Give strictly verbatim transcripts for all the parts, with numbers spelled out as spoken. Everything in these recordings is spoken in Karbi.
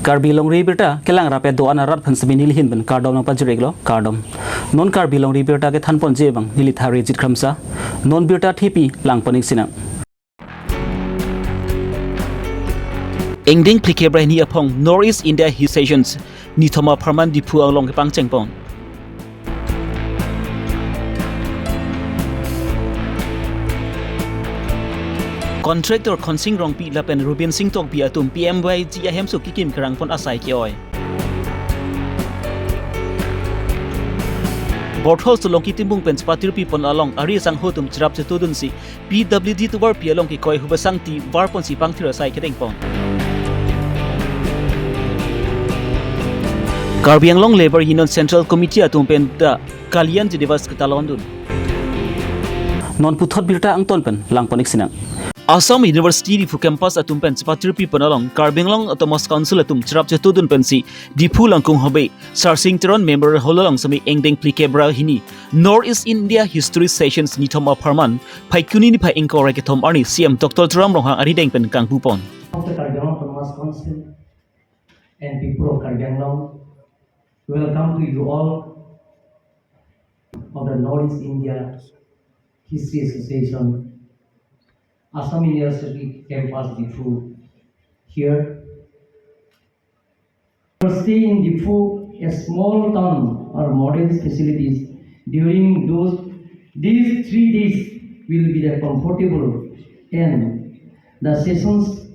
Karbi Longri Abirta kelang rapet do-an arat aphan semi nelihin pen kardom nangpajir-iklo, kardom. Non Karbi Longri Abirta kethanponji abang neli Tharjit Kramsa. Non birta thepi langpon-ik sinang. Ingdeng phlikep ra hini aphong North East India History Sessions nithom apharman Diphu along kepangchengpon. Contractor Khonsing Rongpi lapen Rubin Sing Tokbi atum P M Y G ahemso kekim kerangpon asai ke-oi. Borthol Solongki Timbung pen chepatirpipon along ari sangho atum cherap chetudunsi P W D tovarpi along kekoi hubasang ti varponsi pangthir asai kedengpon. Karbi Anglong Labour Union Central Committee atum pen ta Kalyan Jidivas ketalondun. Non puthot birta angton pen langpon-ik sinang. Assam University Diphu campus atum pen chepatirpipon along Karbi Anglong Autonomous Council atum cherap chetudun pensi Diphu Langkung Habe Sarsing Teron Memorial Hall along semi ingdeng phlikep ra hini North East India History Sessions nithom apharman Phaikuni niphai ingkoi ra kethom arni C M Doctor Tuliram Ronghang arideng pen kangpupon. Of the Karbi Anglong Autonomous Council and people of Karbi Anglong, welcome to you all of the North East India History Association, Assam University Campus Diphu here. Stay in Diphu, a small town, our modern facilities during those, these three days will be the comfortable and the sessions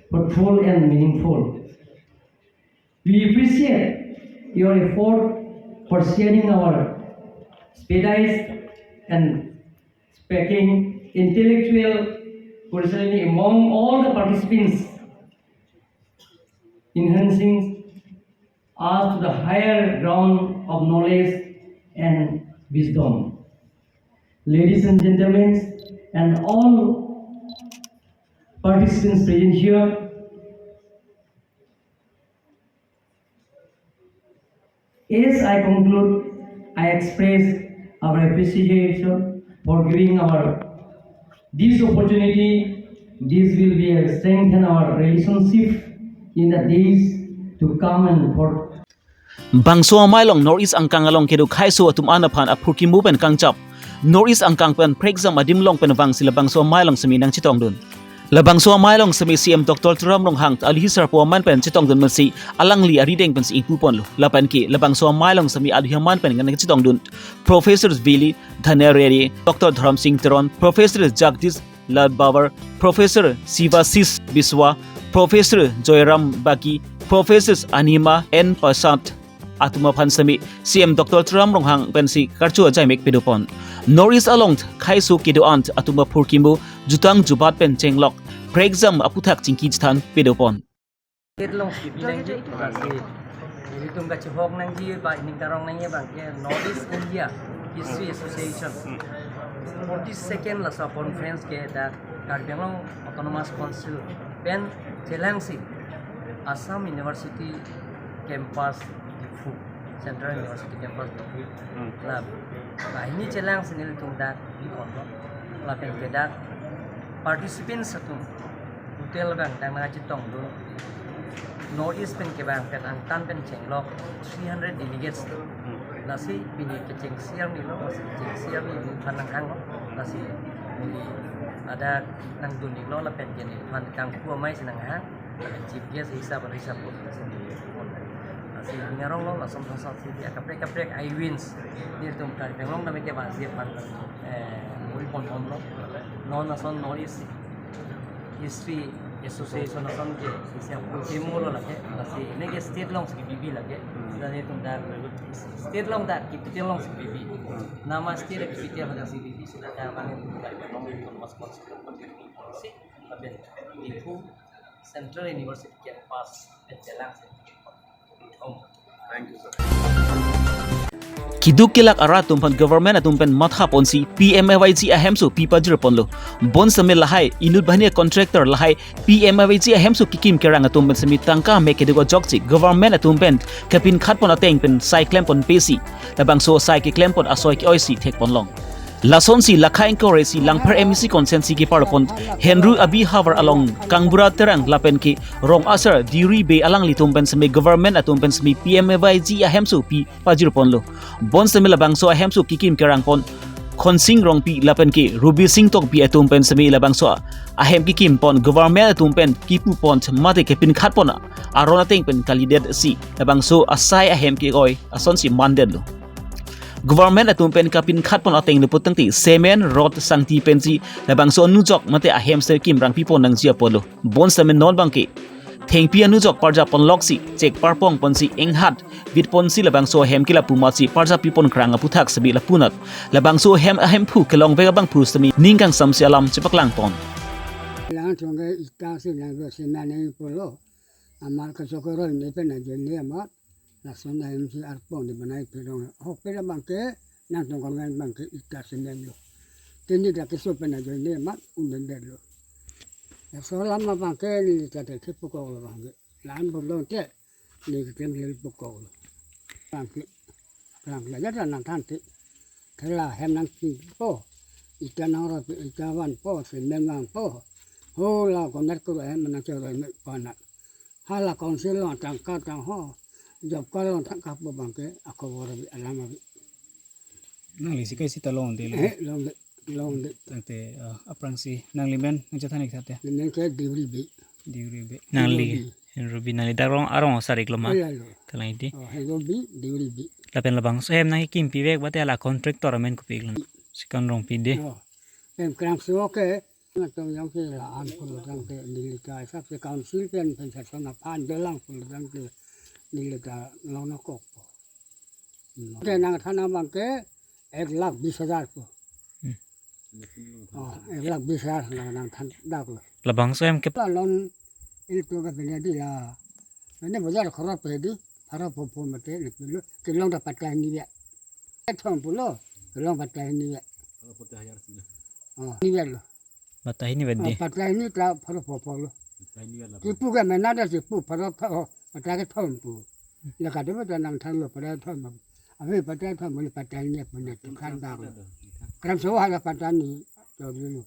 fruitful and meaningful. We appreciate your effort for sharing our expertise and sparking intellectual curiosity among all the participants, enhancing us to the higher ground of knowledge and wisdom. Ladies and gentlemen, and all participants present here, as I conclude, I express our appreciation for giving our this opportunity. This will be a strengthen our relationship in the days to come and for Bangso amei along North East angkang along kedo khaiso atum an aphan aphurkimo pen kangchap. North East angkang pen prekjam adim along pen vangsi labangso amei along semi nangchetongdun. Labangso amei along semi C M Doctor Tuliram Ronghang alohi sarpo aman pen chetongdun pensi alangli arideng pensi ingpuponlo. Lapen ke labangso amei along semi alohi aman pen nangchetongdun Professor Vili Dhanya Reddy, Doctor Dharam Sing Teron, Professor Jagdish Ladbawar, Professor Sivasis Biswa, Professor Joyram Bagi, Professor Anima N Prasad atum aphan semi C M Doctor Tuliram Ronghang pensi karcho ajaimek pedopon. North East along khaiso kedo-an atum aphurkimo jutang jubat pen chenglok prekjam aputhak chingki chethan pedopon. State along si bilang ji, lasi ilitum kachihok nangji ba ining karong nangji abang ke North East India History Association forty-second laso conference ke dak Karbi Anglong Autonomous Council pen chelangsi Assam University Campus Diphu, Central University Campus Diphu. Hmm. La, la hini chelangsi nelitum dak di kondo. Lapen ke dak participants atum hotel abang dang nangchetongdun. North East pen kevang pen angtan pen chenglok three hundred delegates. Hmm. Lasi pini kechengsi arni lo, lasi kechengsi arni neliphan nanghanglo. Lasi pini ada nangdun-iklo lapen ke neliphan kangpu amei si nanghang. Lapen chief guest hisap, hisap po. Lasi ngaronglo lason lason si dia kaprek kaprek I wins. Nelitum Karbi Anglong dam ke basi aphan, eh, muri ponponlo. Non ason North East History Association ason ke isi aphurkimo lo lake, lasi neke state along si kebi lake. Hmm. Lasi nelitum dak state along dak capital along si kebi. Hmm. Nama state capital along si kebi, sila ka mane dak along itu mas mas si lapen Diphu Central University Campus penchelang si. Thank you, sir. Keduk kelak arat atum aphan government atum pen mathaponsi P M A Y G ahemso pipajirponlo. Bonsitame lahai inut banghini contractor lahai P M A Y G ahemso kekim kerang atum pen semi tangka mek keduk ajokche government atum pen kepinkhatpon ateng pen sai klempon pesi. Labangso sai keklempon asoi ke-oisi thekponlong. Lasonsi lakha ingkoi ra isi Langpher M A C constituency keparlo pon Henru Abi havar along Kangbura Terang lapen ke Rong Asar Deuri Bey alanglitum pen seme government atum pen seme P M A Y G ahemso pi pajir ponlo. Bonsitame labangso ahemso kekim kerang pon Khonsing Rongpi lapen ke Rubising Tokbi atum pen seme labangso ahem kekim pon government atum pen kipu pon mate kepinkhat pon aron ateng pen kalidetsi labangso asai ahem ke-oi asonsi mandetlo. Government atum pen kapinkhat pon ateng le putangte cement rod sangti pensi labangso anujok mate ahem se kimrangpi pon nangji apotlo. Bonsitame non abangke thengpi anujok parjap ponloksi chek parpong ponsi inghat bit ponsi labangso ahem ke lapu amatsi parjappi pon krang aputhak seme lapunat labangso ahem ahemphu kelongvek abangphu seme ning kangsamsi alam chepaklang pon. Lang thong ke ita si nang do si na nang pulo. Amat ke chokoro ne pen ajoine amat. Lason ahemsi arpong ne banai pherong. Hok pera abangke nangtum government abangke ita cement lo. Tini dak keso pen ajoine amat un-edetlo. Laso alam abangke neli ta te kepukoklo abangke. Lam bolong te neli keklem lel pukoklo. Abangke, abangke la jat nangthan te. Kela hem nangpipo. Ita nangroi, ita vanpo, cement vangpo. Ho la komat kuru hem nangcheroi me pana. Hala council along tangka tangho. Job card along tangka pu abangke akhobor abi alam abi. Nangli si kai sita longdelo. Eh, longde, longde. Tangte, eh, aphrangsi nangli men nangchethan ik tha te. Nang ke Deuri Bey. Deuri Bey. Nangli Deuri Bey. Henru Bey nangli dak rong arong asar iklo ma. Oh, ya, lo. Kalang iti. Oh, Henru Bey, Deuri Bey. Lapen labangso ahem nangkimpi vek bate hala contractor amen kopi iklo. Sikan Rongpi de. Oh. Pen krangso ke nangtum jongsi la-an pulo tangte neli ta hisap se council pen pen sasana aphan dolang pulo tangte neli ta longnokokpo. Hmm. Ke nangthan abangke ek lakh bis hajar pu. Hmm. Oh, ek lakh bis hajar nang, nangthan daklo. Labangso ahem ke pa lon ilitum ke pine di la. Pine bojar khorot pe di, pharo pho pho mate ne pulo, kelong ta patta hini ya. Thom pulo, kelong patta hini ya. Oh, hini ya lo. Patta hini Oh, bedi. Patta hini ta pharo pho pho lo. Kipu ke mena da si pu pharo tho, patta kethom pu. La kado ta nangthanlo patta thom. Ave patta thom le patta hini pu ne tu khan da lo. Kram so hala patta ni to lo.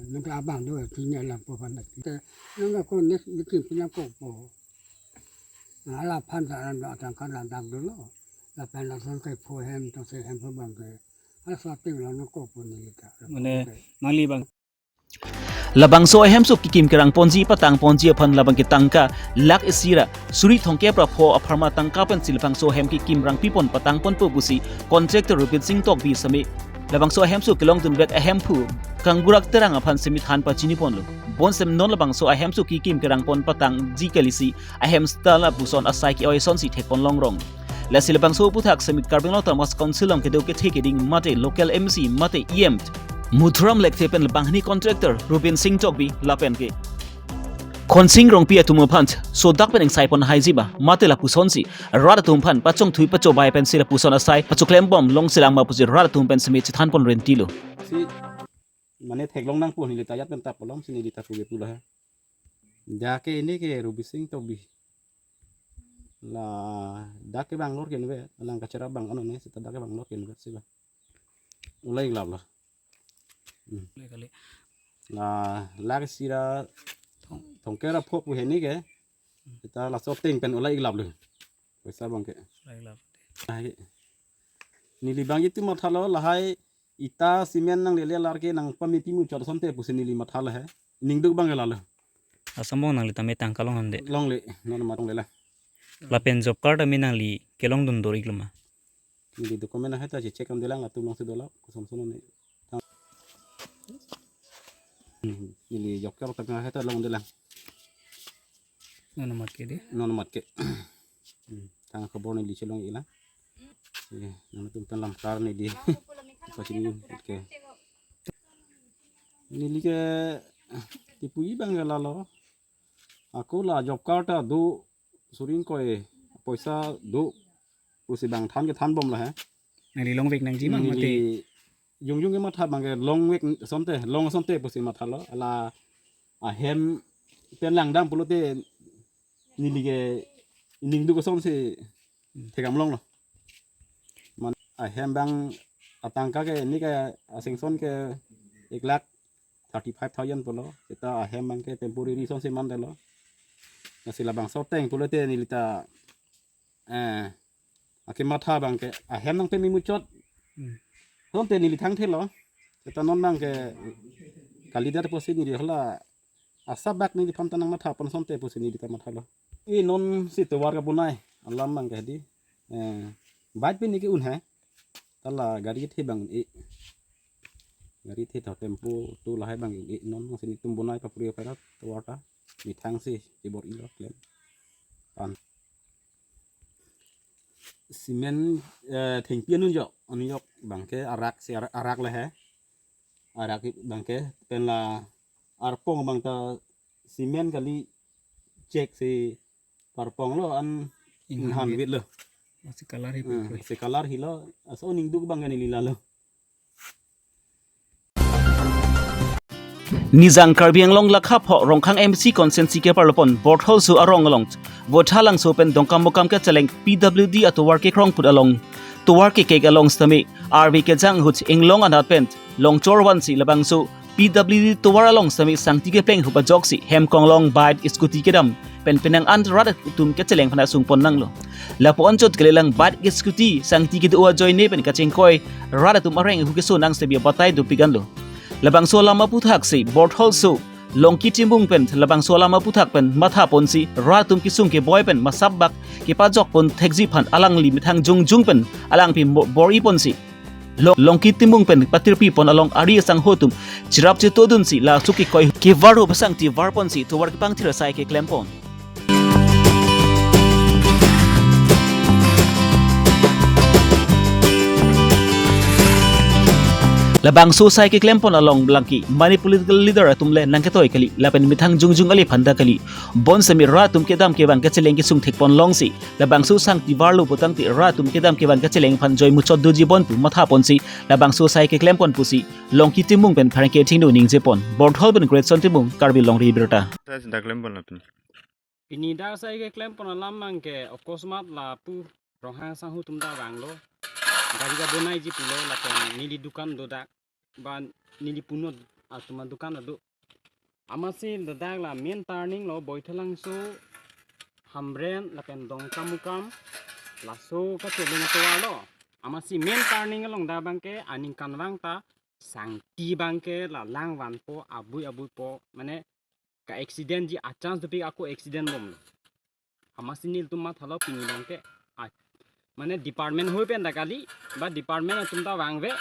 Nang abang do ti ne lang po pan. Te nang ko ne ne kin pinang ko po. Hala aphan ta ran atangka ran dak dolo. Lapen lason ke pho hem to se hem pho abangke. Hala sa ting longnokokpo neli ta. Mane nangli abang. Labangso ahemso kekim kerang ponji patang ponji aphan labangke tangka lakh isi ra suri thomkep ra pho apharman tangka pensi labangso ahem kekim rangpi pon patang ponpo pusi contractor Rubising Tokbi seme labangso ahemso kelongdunvek ahemphu Kangbura Terang aphan seme than pachini ponlo. Bonsitame non labangso ahemso kekim kerang pon patangji kalisi ahem seta lapuson asai ke-oi asonsi thek pon longrong. Lasi labangso aputhak seme Karbi Anglong Autonomous Council along kedo kethe keding mate local M C mate E M Muthuram Lekthe pen labang hini contractor Rubising Tokbi lapen ke Khonsing Rongpi atum aphan sodak pen ingsai pon haiji ma mate lapusonsi rat atum aphan pachongthui pachobei pensi lapuson asai pachoklem bom longselang ma pusi rat atum pen seme chethan pon rentilo. Si mane theklong nangpo neli ta jat pen ta polom si neli ta puge pulo he. Dak ke ini ke Rubising Tokbi. La dak ke Bangalore ke nebe, lang kachera Bangalore ne seta dak ke Bangalore ke nebe si ba. Ulai gelap lo. Hmm. Ulai kali. La lakh isi ra thomkep ra pho pu hini ke. Seta laso ateng pen ulai gelap lo. Poisa abangke. Ulai gelap. Ah, ke. Neli abang itu mathalo lahai ita cement nanglele alar ke nangpamepi muchot asonte pusi neli mathalo he. Ningduk abang ke lalo. Asambong nangli tame tangka longham de. Longle, non mat longle la. Lapen job card tame nangli kelongdun dor iklo ma. Neli document ahai ta check am delang atum longsi dolang koson son ne. Hmm, neli job card tame ahai ta long delang. Non mat ke de. Non mat ke. Hmm, tang khobor neli chelong iklang. Ye, nangtum pen lamkar neli. Pachini ke. Neli ke tipu abang ke lalo. Ako la job card ta do suri ingkoi poisa do pusi abang than ke than bom lo he. Neli longvek nangji ma mate. Neli jongjong ke matha abangke longvek asonte, long asonte pusi mathalo. Hala ahem pen langdam pulote neli ke ningduk asonsi thekdam longlo. Man ahem abang atangka ke neli ke a-sanction ke ek lakh thirty five thousand pulo. Seta ahem abang ke temporary asonsi mandetlo. Lasi labangso ateng pulote neli ta, eh, akematha abang ke ahem nangpeme muchot. Hmm. Asonte neli thangthelo. Seta non abang ke kalidet apotsi neli hala asap bak neliphan ta nangmathapon asonte pusi neli ta mathalo. E nonsi tovar kebonai alam abang ke hedi. Eh, bike pen neke un hai. Ta la gari kethe abang un-e. Gari kethe ta tempo tu lahai abang un-e non si nelitum bonai papri operat tovar ta. Methang si kebor-ilo klem. Pan. Cement, eh, thengpi anujok, anujok abang ke arak si arak, arak le he. Arak abang ke pen la arpong abang ta cement kali chek si parponglo an Inghan inghan wit. Witlo. Masih kalar hi Hmm, pupui. Si kalar hilo, aso ningduk abang ke neli lalo. Nijang Karbi Anglong lakha pho Rongkhang M C constituency keparlopon Bortholso arong along Vothalangso pen Dongkamukam kacheleng P W D atovar kekrong put along tovar kekek along sitame arve kejang ahut inglong anat pen longchor vansi labangso P W D tovar along sitame sangti kepleng ahut ajoksi hem konglong bike scooty kedam pen penang an rat atum kacheleng aphan asungpon nanglo. Lapu anchot kalilang bike scooty sangti kedo ajoine pen kachingkoi rat atum areng ahu keso nang sitame batai dopik anlo. Labangso alam aputhak si Bortholso Longki Timung pen labangso alam aputhak pen mathaponsi rat atum kesung keboi pen masap bak kepajokpon thekji aphan alangli methang jongjung pen alangpi mo-, bor-iponsi Long-, Longki Timung pen patirpipon along ari asangho atum cherap chetodunsi laso kekoi kevar ahut sangti varponsi tovar kepangthir asai keklempon. Labangso asai keklempon along abangke mane political leader atum le nangketoi kali lapen methang jongjung aliphan ta kali. Bonsitame rat atum kedam kevang kacheleng kesung thekpon longsi labangso sangti varlo putangte rat atum kedam kevang kacheleng aphan joi muchot doji bon pu mathaponsi labangso asai keklempon pusi Longki Timung pen pherangke thengno ningjepon. Borthol pen Greatson Timung, Karbi Longri Abirta. Sa sinta klempon lapen. Pini dak asai keklempon alam abangke okosmat lapu Ronghang asangho atum ta vanglo. Gari kebonaiji pulo lapen neli dukan dodak ba neli punot atum adukan ado. Amatsi ladak la main turning lo Boithalangso, Hamren lapen Dongkamukam laso kacheleng atovar lo. Amatsi main turning along dak abangke aningkanvang ta sangti abangke la lang vanpo abui abui po mane ka accident ji a-chance dopik ako accident bomlo. Amatsi nelitum mathalo pini abangke a-, mane department hoi pen ta kali ba department atum ta vangve,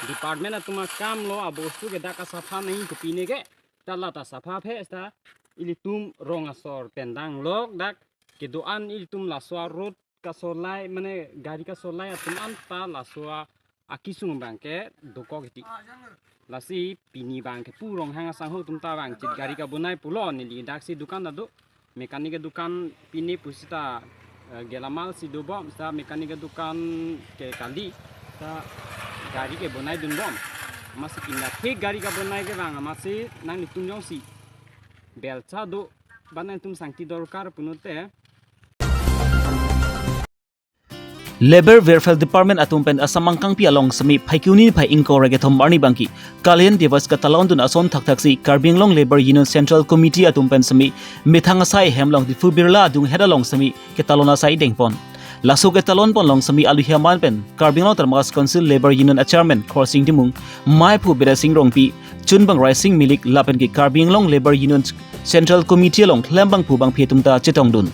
department atum akam lo abostu ke dak asapha nangji kopine ke ta la ta sapha phe ta ilitum rong asor pen danglok dak kedo-an ilitum laso a-road kasolai mane gari kasolai atum anta laso a-, akesung abangke dokok hiti. Lasi pini abangke pu Ronghang asangho atum ta vangchit gari kebonai pulo neli daksi dukan ado mechanic adukan pine pusita, eh, gelamal si dobom sita mechanic adukan ke kali ta gari kebonaidunbom. Amatsi pini thik gari kebonai kevang amatsi nanglitum jongsi belcha do ba nangtum sangti dorkar punote Labour Welfare Department atum pen asamangkangpi along sitame Phaikuni phai ingkoi ra kethom arni abangke Kalyan Diwas katalondun ason thakthaksi Karbi Anglong Labour Union Central Committee atum pen sitame methang asai hem along Diphu Birla adunghet along sitame ketalon asai dengpon. Laso ketalonpon along sitame aluhi aman pen Karbi Anglong Autonomous Council Labour Union a-Chairman Khorsing Timung, Maiphu Bidya Sing Rongpi, Chunbang Raising Milik lapen ke Karbi Anglong Labour Union Central Committee along klembangphu bangphi atum ta chetongdun.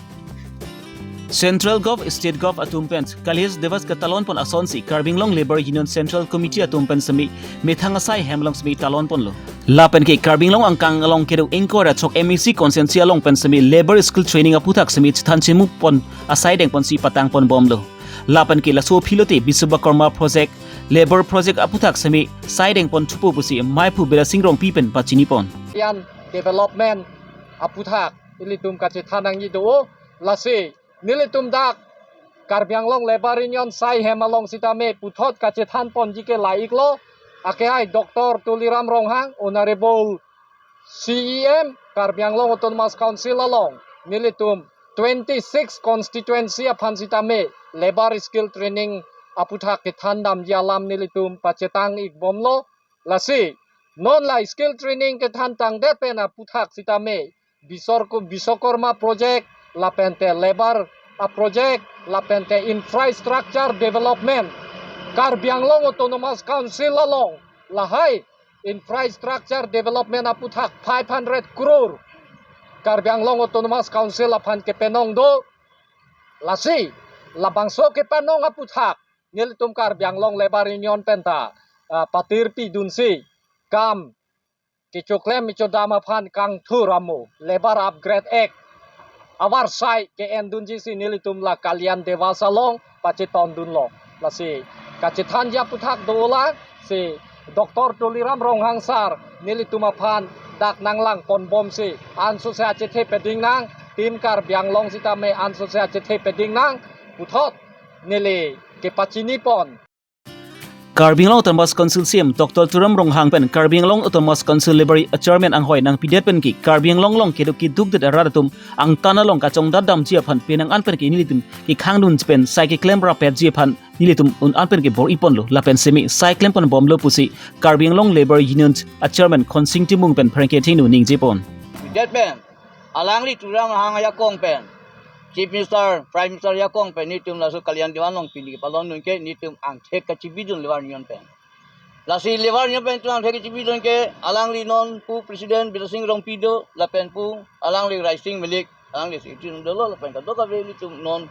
Central Gov, State Gov atum pen Kalyan Diwas ketalonpon asonsi Karbi Anglong Labour Union Central Committee atum pen sitame methang asai hem along sitame talonponlo. Lapen ke Karbi Anglong angkang along kedo ingkoi ra chok M A C constituency along pen sitame labour skill training aputhak sitame chethan chemupon asai dengponsi patangponbomlo. Lapen ke laso aphi lote Biswakarma Project, Labour Project aputhak sitame sai dengpon thupo pusi Maiphu Bidya Sing Rongpi pen pachinipon. Yan development aputhak ilitum kachethan nangji do, lasi nelitum dak Karbi Anglong Labour Union sai hem along sitame puthot kachethanponji ke la-iklo, akehai Doctor Tuliram Ronghang, Honorable C E M Karbi Anglong Autonomous Council along nelitum twenty-six constituency aphan sitame labour skill training aphuthak kethan damji alam nelitum pachetang ik bomlo. Lasi non la skill training kethan tangdet pen aphuthak sitame Bisor ko Biswakarma project, lapente labour a project, lapente infrastructure development, Karbi Anglong Autonomous Council along lahai infrastructure development aphuthak five hundred crore Karbi Anglong Autonomous Council aphan kepanong do. Lasi labangso kepanong aphuthak nelitum Karbi Anglong Labour Union penta, ah, patir pidunsi kam kechoklem kechodam aphan kangthur amo Labour Upgrade Act avarsai ke-endunji si nelitum la Kalyan Diwas along pachetondunlo. Lasi kachethanji aphuthak dolang si Doctor Tuliram Ronghang sir nelitum aphan dak nanglang ponbomsi ansose achethe peding nang, Team Karbi Anglong sitame ansose achethe peding nang puthot neli kepachini pon. Karbi Anglong Autonomous Council C E M Doctor Tuliram Ronghang pen Karbi Anglong Autonomous Council Labour Chairman anghoi nangpidet pen ke Karbi Anglong along keduk kiduk det arat atum angtan along kachongdat damji aphan penang an pen ke nelitum kekhangdun pen sai keklem rapetji aphan nelitum un an pen ke bor-i ponlo, lapen semi sai klem ponbomlo pusi Karbi Anglong Labour Union a Chairman Khonsing Timung pen pherangke thengno ningje pon. Pidet pen alangli Tuliram Ronghang ajakong pen, Chief Minister, Prime Minister ajakong pen, nelitum laso Kalyan Diwas along pini kepalondun ke, nelitum angthek kachibidun Labour Union pen. Lasi Labour Union pen nelitum angthek kachibidun ke, alangli non pu President Bidya Sing Rongpi do, lapen pu alangli Raising Malik, alangli Secretary dolo, lapen kadokave nelitum non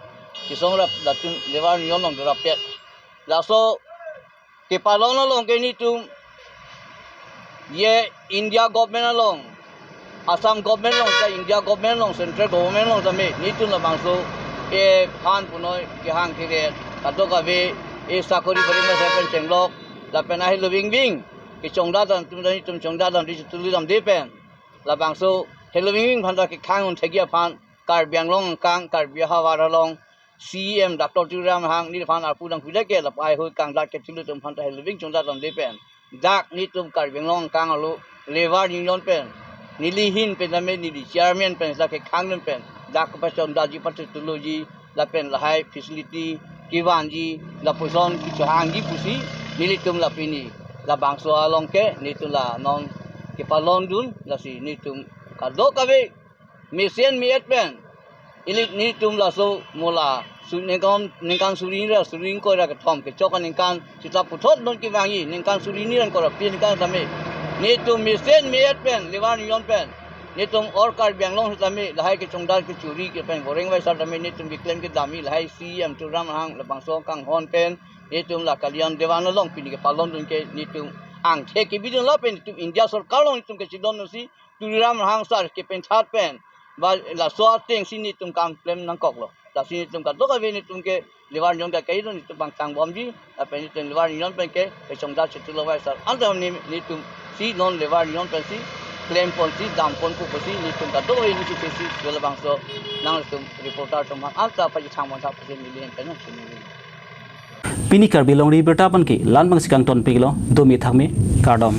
kesong rap latum Labour Union along rapet. Laso kepalon along ke nelitum ye India government along, Assam government along, ta India government along, central government along tame nelitum labangso ephan punoi kehang kere kadokave e sakori baring la seven chenglok lapen ahelo vingving kechongdat dam atum, nelitum chongdat damde, chetulu damde pen labangso helo vingving aphan ta kekhang un thekji aphan Karbi Anglong angkang Karbi ahavar along C E M Doctor Tuliram Ronghang neliphan arpu nangpidet ke lapu ahoi kangdat kethelo atum aphan ta helo vingving chongdat damde pen dak nelitum Karbi Anglong angkang arlo Labour Union pen neli ahin pen tame neli chairman pen dak kekhangdun pen dak kepachongdatji, pachotuluji lapen lahai facility kevanji, lapuson kechohangji pusi nelitum la pini labangso along ke nelitum la non kepalondun. Lasi nelitum kadokave mesen me-et pen ili nelitum laso mo la su ningkan, ningkan suri hini ra suri ingkoi ra kethom kechok aningkan seta puthot non kevangji ningkan suri hini ra ingkoi ra phli aningkan tame nelitum mesen me-et pen Labour Union pen nelitum all Karbi Anglong sitame lahai kechongdat kechuri ke pen goreng vai sar tame nelitum keklem kedamji lahai C E M Tuliram Ronghang labangso kanghon pen nelitum la Kalyan Diwas along pini kepalondun ke nelitum angthek kebidun lapen nelitum India sorkar along nelitum kachidon si Tuliram Ronghang sar kepenthat pen ba laso ateng si nelitum kam klem nangkoklo. Lasi nelitum kadokave nelitum ke Labour Union ke kaidun nelitum bang tangbomji, lapen nelitum Labour Union pen ke kechongdat chetulo vai sar. Anta ne nelitum si non Labour Union pen si klem pon si dam pon pu pusi nelitum kadokave nelitum si si labangso nangtum reporter atum aphan anta pachethang mon thap pusi neli pen nelitum. Pini Karbi Longri Abirta pen ke la-an abang si kangton pilo, dome thakme, kardom.